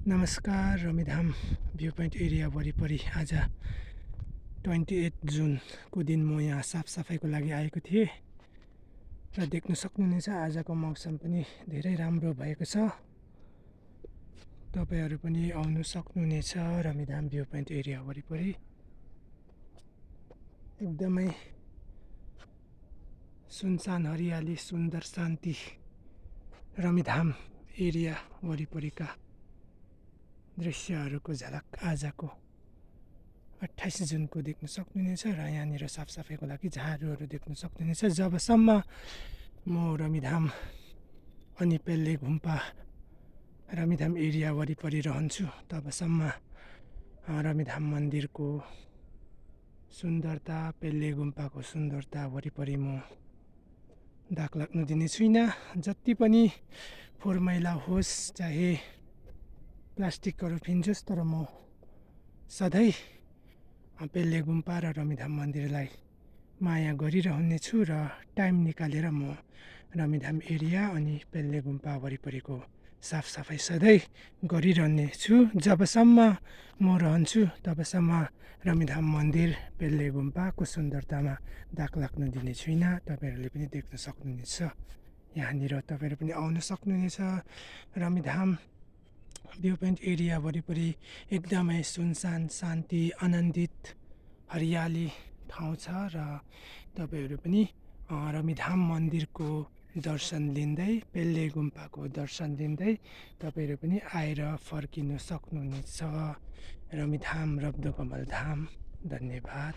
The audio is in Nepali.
नमस्कार। रमिधाम भ्यू पोइन्ट एरिया वरिपरि आज 28 जुनको दिन म यहाँ साफसफाइको लागि आएको थिएँ र देख्न सक्नुहुनेछ आजको मौसम पनि धेरै राम्रो भएको छ। तपाईहरू पनि आउन सक्नुहुनेछ रमिधाम भ्यू पोइन्ट एरिया वरिपरि। एकदमै सुनसान हरियाली सुन्दर शान्ति रमिधाम एरिया वरिपरिका दृश्यहरूको झलक आजको 28 जुनको देख्न सक्नुहुनेछ र यहाँनिर साफसफाइको लागि झाडुहरू देख्न सक्नुहुनेछ। जबसम्म म रमिधाम अनि पेल्ले गुम्पा रमिधाम एरिया वरिपरि रहन्छु तबसम्म रमिधाम मन्दिरको सुन्दरता पेल्ले गुम्पाको सुन्दरता वरिपरि म दाग लाग्न दिने छुइनँ। जति पनि फोहोर मैला होस् चाहे प्लास्टिकहरू फिन्जोस् तर म सधैँ पेल्ले गुम्पा र रमिधाम मन्दिरलाई माया गरिरहनेछु र टाइम निकालेर म रमिधाम एरिया अनि पेल्ले गुम्पा वरिपरिको साफसफाइ सधैँ गरिरहनेछु। जबसम्म म रहन्छु तबसम्म रमिधाम मन्दिर पेल्ले गुम्पाको सुन्दरतामा दाग लाग्न दिने छुइनँ। तपाईँहरूले पनि देख्न सक्नुहुनेछ। यहाँनिर तपाईँहरू पनि आउन सक्नुहुनेछ। रमिधाम भ्यू पोइन्ट एरिया वरिपरि एकदमै सुनसान शान्ति आनन्दित हरियाली ठाउँ छ र तपाईँहरू पनि रमिधाम मन्दिरको दर्शन लिँदै पेल्ले गुम्पाको दर्शन लिँदै तपाईँहरू पनि आएर फर्किन सक्नुहुनेछ। रमिधाम रब्दो कमल धाम। धन्यवाद।